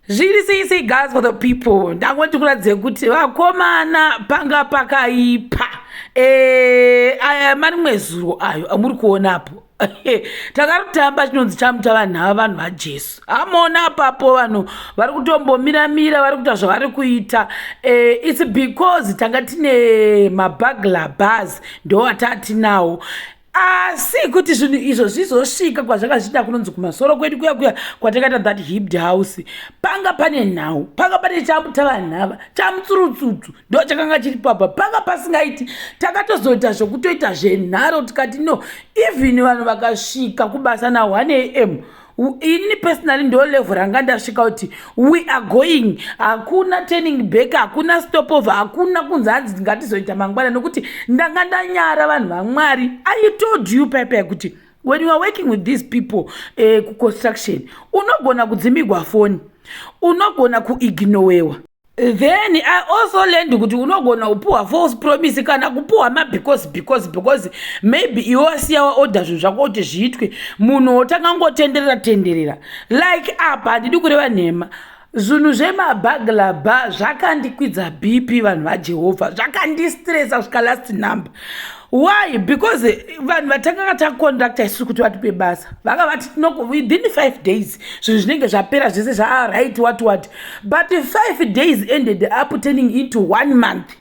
Zviri sei sei, guys, for the people? Ndangoti kuratidze kuti vakomana panga pakaipa. Aya marimwe zuro ayo amuri kuonapo, takarutamba chinonzi chamuta vanhu ava, vanhu vaJesu. Amaona apapo vanhu vari kutombomiramira, vari kuita zvavari kuita. It's because tanga tine maburglar bars, ndo atatinawo. Asi kuti zvinhu izvo zvizosvika kwazvakazviita, kunonzi kumasoro kwedu kuya kuya kwatakaita that hipped house, panga pane nhau, panga pane chamuta vanhu ava, chamutsurutsutsu ndo chakanga chiri papa, panga pasingaiti. Takatozoita zvokutoita zvenharo, tikati no, even vanhu vakasvika kubasa na1 a.m., inini personally ndo level ranga ndasvika kuti we are going, hakuna turning back, hakuna stopover, hakuna kunzi hanzi ngatizoita mangwana, nokuti ndanga ndanyara, vanhu vaMwari. I told you paipai kuti when you are working with these people kuconstruction, unogona kudzimigwa foni, unogona kuignowewa. Then I also learned kuti unogona kupuhwa false promise kana kupuhwa mabecause because maybe iwe wasiya waorder zvinhu zvako kuti zviitwe, munhu wotanga ngotenderera tenderera. Like apa, handidi kureva nhema, zvinhu zvemaburglar bar zvakandikwidza BP, vanhu vaJehovha, zvakandistressa kusvika last number. Why? Because vanhu vatanga tacontracta isusu kuti vatipe basa vanga vati within 5 days zvinhu zvinenge zvapera zvese, zvaright, what what, but 5 days ended up turning into one month,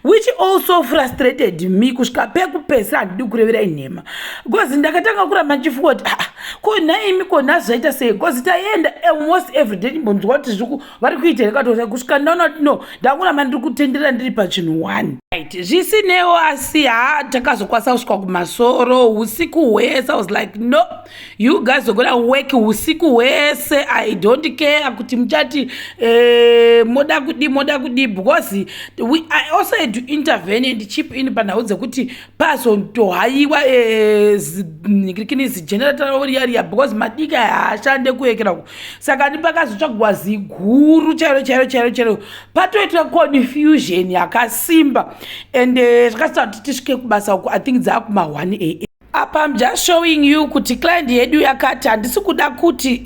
which also frustrated me kusvika pekupesa. Handidi kureverai nhema, because ndakatanga kuramba ndichifunga kuti, ah, ko nhaimi, ko nhasi zvaita sei? Because taienda almost every day ndimbonzwa kuti zviku vari kuita here kato, kusvika ndaona kuti no, ndakuramba ndiri kutenderera ndiri pachinhu one, right? Zvisinewo, asi ha, takazokwanisa kusvika kumasoro usiku hwese. I was like, "No, you guys are gonna work usiku hwese. I don't care kuti muchati moda kudi, moda kudi," because I also had to intervene and chip in panhau dzekuti pazotohayiwa kini zigenerator riya riya, because madiki aya haashande kuekera. Saka ndipakazotsvagwa ziguru chairo chairo chairo chairo, patoitwa confusion yakasimba and zvakasita kuti tisvike kubasa uku, I think dzaakuma 1 a.m. Apa I'm just showing you kuti client yedu yakati handisi kuda kuti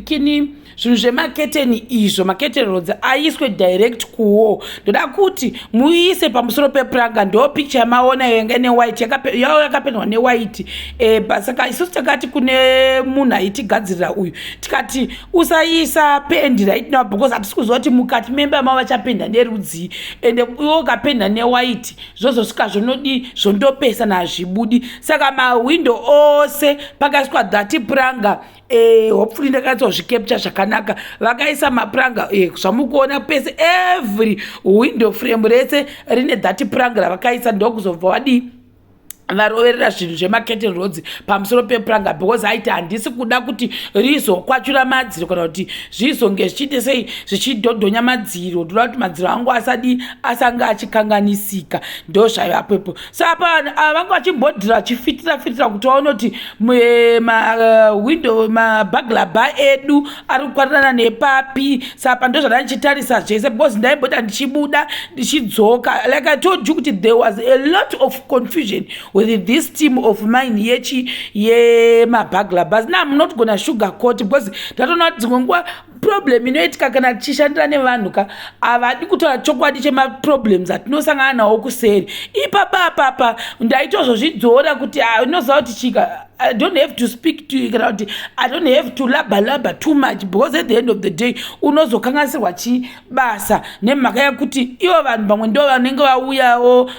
kini zvinhu zvemaketeni izvo, macurtain rods aiswe direct kuwall, ndoda kuti muise pamusoro pepuranga. Ndo picture yamaona yanga newhite, yavo yakapendwa newhite. Saka isusu takati kune munhu aitigadzirira uyu, tikati usaisa pendi right now, because hatisi kuziva kuti mukati memba mavo vachapenda nerudzii, ende iwe ukapenda newhite zvozosvika zvonodi zvondopesana, hazvibudi. Saka mahwindo ose pakaiswa that puranga. Hopefully ndakanyatsa kuzvicapture zvakanaka. Vakaisa mapuranga zvamukuona pese, every window frame rese rine that puranga ravakaisa. Ndokuzobva vadii, varoverera zvinhu zvemacurtain rods pamusoro pepuranga, because aiti handisi kuda kuti rizokwachura madziro kana kuti zvizonge zvichiite sei, zvichidhodhonya madziro. Ndoda kuti madziro angu asadi asanga achikanganisika. Ndo zvaivapopo. So apa vanhu ava vanga vachimbodhira, vachifitira fitira kuti vaone kuti mawindow, maburglar bar edu ari kukwanirana nepapi. Saka ndo zvada ndichitarisa zvese, because ndaimbota ndichibuda ndichidzoka. Like I told you kuti there was a lot of confusion with this team of mine yechi yemaburglar bars. Now I'm not gonna sugar coat, because ndatoona kuti dzimwe nguva problem inoitika kana tichishandira nevanhu ka, havadi kutaura chokwadi chemaproblems atinosangana nawo kuseri ipapa. Apapa ndaitozozvidzora kuti, ah, unoziva kuti chika, I don't have to speak to, kana kuti I don't have to laba laba too much, because at the end of the day unozokanganisirwa chibasa nemhaka yekuti ivo vanhu vamwe ndo vanenge vauyawo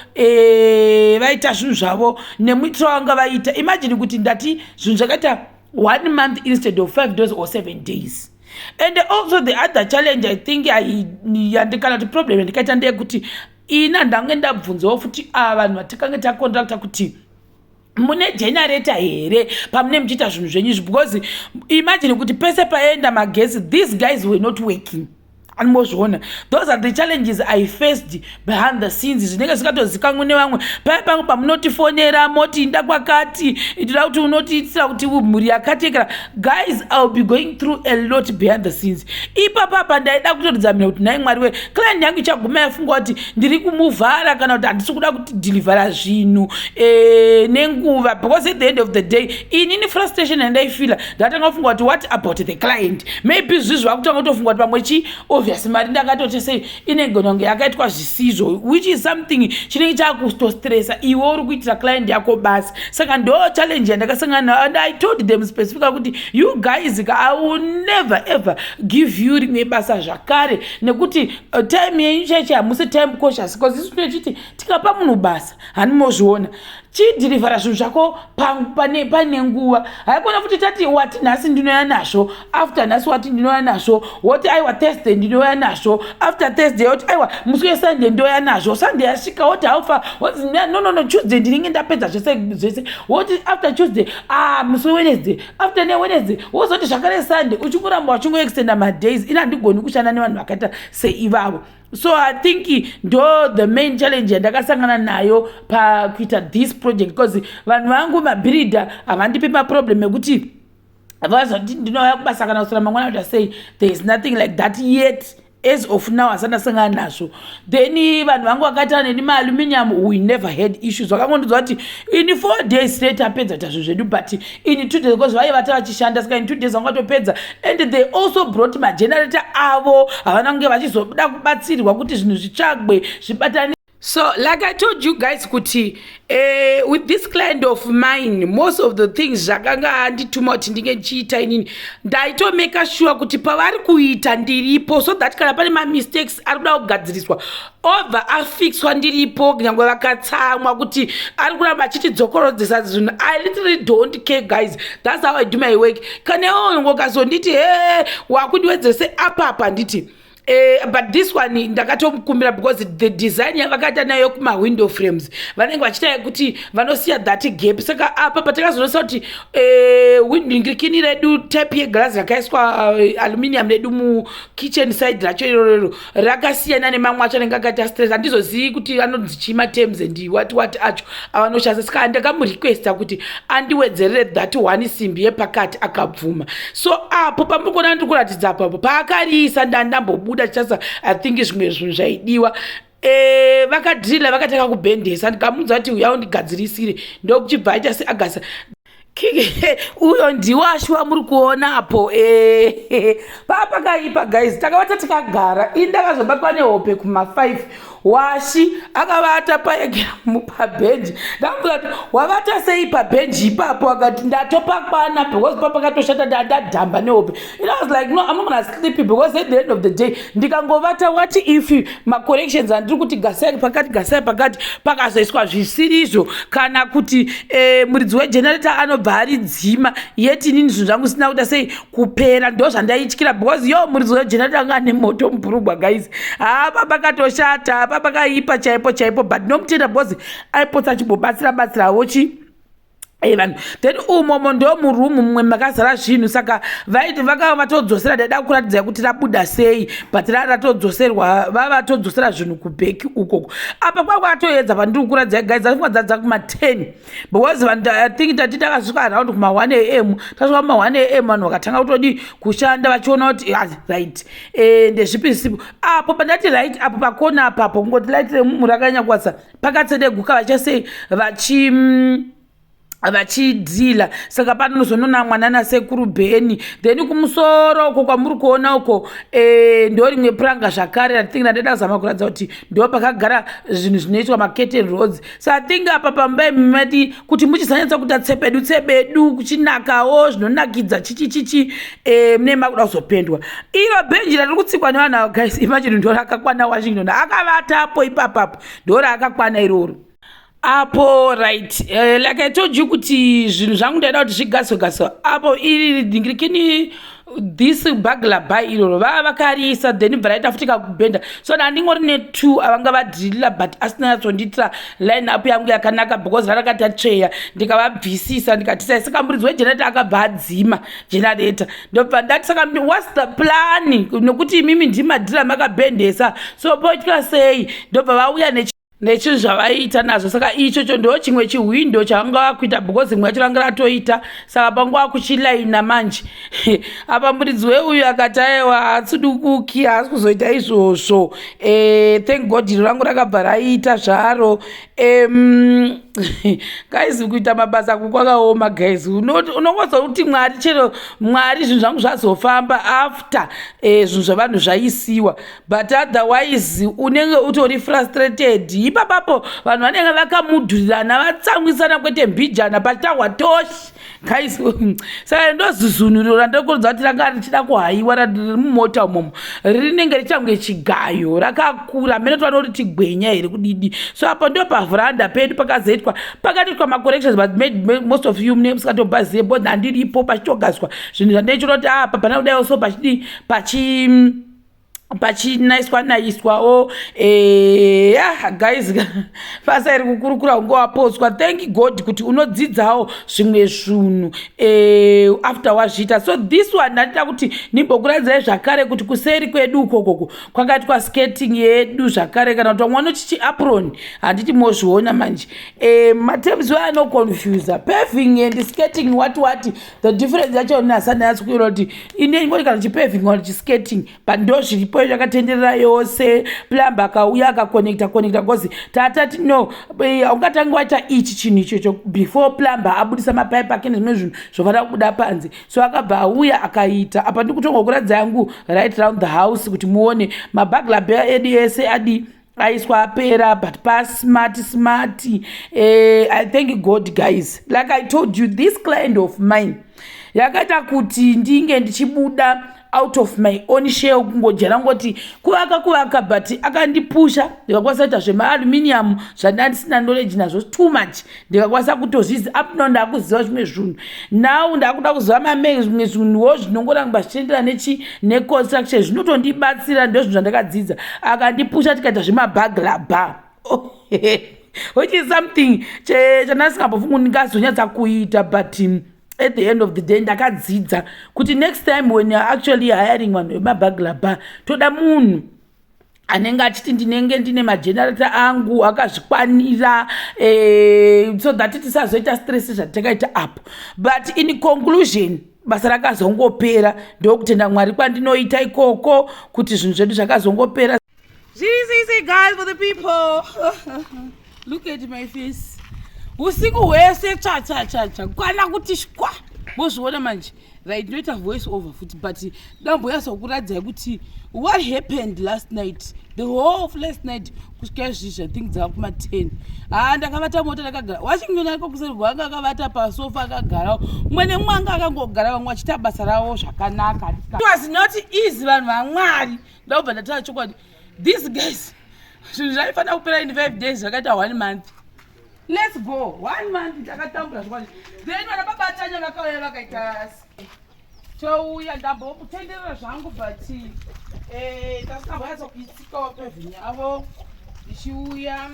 vaita zvinhu zvavo nemuitiro wanga vaita. Imagine kuti ndati zvinhu zvakaita one month instead of 5 days or 7 days. And also the other challenge, I think, kana kuti problem yandikaita ndeyekuti ina ndange ndabvunzawo futi ava vanhu vatikange tacontracta kuti mune generator here pamune muchiita zvinhu zvenyu izvi, because imagine kuti pese paenda magesi, these guys were not working. Animozviona, those are the challenges I faced behind the scenes, zvinenge zvikatozikanwa nevamwe. Paya pamwe pamunotifonera moti inda kwakati, ndoda kuti unotiitira kuti mhuri yakatekera. Guys, I will be going through a lot behind the scenes. Ipapapa ndaida kutotidzamira kuti nhai Mwari we, client yangu ichaguma yafunga kuti ndiri kumuvhara kana kuti handisi kuda kutidhilivhara zvinhu nenguva, because at the end of the day inini frustration yandaifila, ndatanga kufunga kuti what about the client? Maybe zvizvi vakutanga kutofunga kuti pamwe chi obvious mari ndakatoti sei inegona kunge yakaitwa zvisizvo, which is something chinenge chakutostressa iwe uri kuitira client yako basa. Saka ndo challenge yandakasangana nayo, and I told them specifically kuti you guys, I will never ever give you rimwe basa zvakare, nekuti time yenyu chaicho hamusi time cautious, because isu tinechiti tikapa munhu basa, hanimozviona, chidhirivhara zvinhu zvako pane nguva. Haikona futi tati wati nhasi ndinoya nazvo, after nhasi wati ndinoya nazvo, woti aiwa, Thursday ndinoya nazvo, after Thursday woti aiwa, musi weSunday ndoya nazvo, Sunday yasvika woti haufa, woti no, Tuesday ndinenge ndapedza zvese zvese, woti after Tuesday, ah, musi weWednesday, after neWednesday wozoti zvakare Sunday, uchingoramba uchingoextenda madays. Ina handigoni kushanda nevanhu vakaita seivavo. So I think ndo the main challenge yandakasangana nayo pakuita this project, because vanhu vangu mabhiridha havandipi maproblem ekuti vazoti ndinouya kubasa kana kusora mangwana kuita sei. There is nothing like that yet. As of now asati ndasangana nazvo. Then vanhu vangu vakaita neni maaluminium, we never had issues. Vakangondiudza kuti in 4 days straight apedza kuita zvinhu zvedu, but in 2 days, because vaivata vachishanda, saka in 2 days vangatopedza. And they also brought magenerator avo, havana kunge vachizoda kubatsirwa kuti zvinhu zvitsvagwe zvibatane. So like I told you guys kuti with this client of mine, most of the things zvakanga andituma kuti ndinge ndichiita, inini ndaitomeka sure kuti pavari kuita ndiripo, so that kana pane mamistakes ari kuda kugadziriswa, obva afixwa ndiripo. Nyange vakatsamwa kuti ari kuramba achitidzokorodzesa zvinhu, I literally don't care, guys. That's how I do my work. Kana iwe ukazonditi he wakundiwedzese apapa, nditi but this one ndakatomukumbira because the design yavakaita nayo kumawindow frames, vanenge vachiita yekuti vanosiya that gap. Saka apa patakazonosa kuti windingirikini redu, type yeglass rakaiswa aluminium redu mukitchen side racho irorero rakasiyana nemamwe acho anenge akaita straight. Handizozivi kuti anonzi chii, materms and what what acho avanoshandisa. Saka ndakamurequesta kuti andiwedzerere that one simbi yepakati, akabvuma. So apo pamuri kuona ndiri kuratidza apapo paakariisa, ndandambobuda chichasa, I think zvimwe zvinhu zvaidiwa. Vakadhirila vakatanga kubhendesa. Ndikamuudza kuti uya undigadzirisire, ndokuchibva aita seagasa. Uyo ndiwashi wamuri kuona apo. Papakaipa guys, takavata tikagara. Ini ndakazobatwa nehope kuma5, washi akavata pabhenji. Ndamubuza kuti wavata sei pabhenji ipapo, akati ndatopakwana because papakatoshata ndadhamba nehope. And I was like, no, I'm not gonna sleep, because at the end of the day ndikangovata, what if macorrections andiri kuti gasai pakati, gasai pakati, pakazoiswa zvisirizvo, kana kuti muridzi wegenerator anobva aridzima, yet inini zvinhu zvangu sina kuita sei kupera? Ndo zvandaityira, because yo muridzi wegenerator anga ane moto mubhurugwa, guys. Hapa pakatoshata, papakaipa chaipo chaipo, but nomutenda because aipotsa achimbobatsira batsirawo chi vanhu. Then umomo ndo murumu mumwe makazara zvinhu, saka vaiti vakava vatodzosera. Ndaida kuratidzai kuti rabuda sei, but ratodzoserwa, vavatodzosera zvinhu kuback ukoko. Apa kwakwatoedza pandiri kuratidzai guys, afunga dzadza kuma10, because vanhu, I think tati takasvika around kuma1 a.m. Tasvika kuma1 a.m., vanhu vakatanga kutodi kushanda vachiona kuti ah, right, ndezvipi zvisipo apo. Pandati right apo pakona apapo, kungoti light remumu rakanyakwasa pakatsedeguka, vachasei vachi vachidhila. Saka panozonona mwana nasekuru Bheni. Then kumusoro uko kwamuri kuona uko ndo rimwe puranga zvakare. I think ndandida kuzama kuratidza kuti ndo pakagara zvinhu zvinoitwa macurtain rods. So I think apa pamba mati kuti muchizanyatsa kuita tsebedu tsebedu, kuchinakawo zvinonakidza chichi chichi, mune makuda kuzopendwa. Iro bhenji rari kutsikwa nevanhu ava, guys, imagine ndo rakakwana Washington akavatapo ipapapo, ndo raakakwana iroro apo. Right, like I told you kuti zvinhu zvangu ndaida kuti zvigadzirwe gadzirwa apo. Iri dhingirikini. This burglar bar iroro vava vakariisa, then bva raita futi kakubhenda. So ndandingori netwo avanga vadhirila, but asina nyatsondiitira line up yangu yakanaka because rarakatatsveya. Ndikavabvisisa, ndikati sai. Saka muridzi wegenerator akabva adzima generator. Ndobva ndati, "Saka what's the plan? Nokuti imimi ndimadhira makabhendesa, so poitwa sei?" Ndobva vauya nechinhu zvavaiita nazvo. Saka ichocho ndo chimwe chihwindo chavanga vakuita, because imwe yacho ranga ratoita. Saka panguva kuchilaina manje apa, muridzi weuyu akati, "Aiwa, haatsudukuki, haasi kuzoita izvozvo." Thank God, iro rangu rakabva raita zvaro. Guys, kuita mabasa kwakaoma, guys. Unongozoti Mwari, chero Mwari, zvinhu zvangu zvazofamba after zvinhu zvavanhu zvaisiwa, but otherwise unenge utori frustrated. Ipapapo vanhu vanenge vakamudhurirana, vatsamwisana kwete mbijana, pachitahwa toshi, guys. Saka ndozuzunuro randokuudza kuti ranga richida kuhaiwa, riri mumota umomo, rinenge richange chigayo, rakakura mene tovanoti tigwenya here kudidi. So apo ndo pavhuranda pedu pakazoitwa, pakatoitwa macorrections, but most of you mune musikatobazive because handiripo pachitogadzwa zvinhu zvandaichiona kuti apa pana kudaiwo, so pachidi pachinaiswa naiswawo. Yeah, guys, basa iri kukurukura unge wapotswa. Thank God kuti unodzidzawo zvimwe zvinhu after wazviita. So this one ndandida kuti ndimbokuratidzai zvakare kuti kuseri kwedu ukokoko kwakaitwa skirting yedu zvakare, kana kuti vamwe vanochichi apron, handiti? Mozviona manje. Materms anoconfusa, paving and skirting, what the difference yacho nasandanyatso kuona kuti inengoti kana chipaving kana chiskirting, but ndo zviripo yakatenderera yose. Plumber akauya akaconnecta connecta, because tatati no, ungatangi waita ichi chinhu ichocho before plumber abudisa mapaipi ake nezvimwe zvinhu zvofanira kubuda panze. So akabva auya akaita. Apa ndikutongokuradza yangu right round the house kuti muone maburglar bar edu ese adi aiswa, apera, but pasmart smart. I thank God, guys. Like I told you, this client of mine yakaita kuti ndinge ndichibuda out of my own shell, kungojera ngoti kuvaka kuvaka, but akandipusha, ndikakwanisa kuita zvemaaluminium zvandandisina knowledge nazvo too much. Ndikakwanisa kutozvizi up now ndakuziva zvimwe zvinhu. Now ndakuda kuziva mame zvimwe zvinhuwo zvinongoramba zvichienderana nechi neconstruction, zvinotondibatsira. Ndo zvinhu zvandakadzidza. Akandipusha, tikaita zvemaburglar bar, which is something chandasingambofungi ndingazonyatsa kuita, but at the end of the day ndakadzidza kuti next time when you are actually hiring vanhu vemaburglar bar, toda munhu anenge achiti ndinenge ndine magenerator angu akazvikwanira, so that tisazoita stress zvatakaita apo. But in conclusion, basa rakazongopera. Ndokutenda Mwari kwandinoita ikoko kuti zvinhu zvedu zvakazongopera zviri. Guys, for the people, look at my face usiku hwese, tsvatsvatsvatsva kwana kuti shwa. Mozviona manje, right? Ndinoita voice over futi, but damboyazokuradzai kuti what happened last night, the whole of last night kusvika izvizvi. I think dzava kuma10. Haa, ndakavata mota, ndakagara. Washington ariko kuseri gwanga, akavata pasofa, akagarawo. Mumwe nemumwe anga akangogara, vamwe vachiita basa ravo zvakanaka. It was not easy, vanhu vaMwari. Ndakubva ndataura chokwadi, these guys, zvinhu zvaifanira kupera in 5 days zvakaita one month. Let's go, one month ndakatambura zvokwadi. Then vana babatanya vakauya vakaita touya, ndambokutenderera zvangu, but tasingambonyatsa kuitsikawo paving yavo ndichiuya.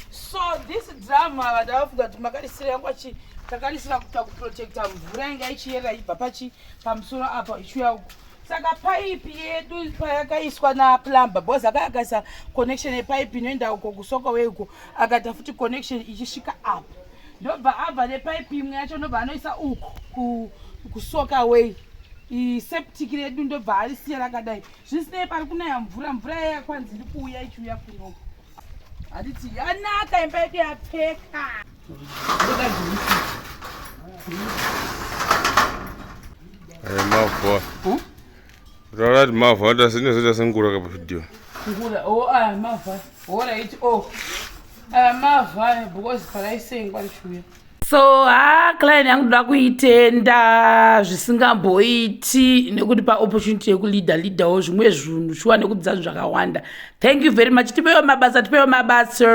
So this drum ava ndavafunga kuti makarisira yangu achi takarisira kuita kuprotecta mvura inga ichiyerera ibva pachi pamusoro apa ichiuya uku. Saka paipi yedu payakaiswa naplumber, because akayakaisa connection yepaipi inoenda uko kusoakaway uko, akaita futi connection ichisvika apa, ndobva abva nepaipi imwe yacho, ndobva anoisa uku kusoakaway. Septic redu ndobva arisiya rakadai. Zvisinei, pari kunaya mvura, mvura yayakwanzi iri kuuya ichiuya kunoku, handiti? Yanaka imba yedu, yapfeka. Mavhu taura kuti mavhu anozoita sengura kapavhidhiyo. Ngura? Oh, aya mavhu, alright. Oh, aya mavhu aya, because paraisengwa richiuya. So ha, client yangu ndoda kuitenda zvisingamboiti nekuti paopportunity yekuleada leadawo zvimwe zvinhu shuwa, nekudzidza zvinhu zvakawanda. Thank you very much. Tipewo mabasa, tipewo mabasa.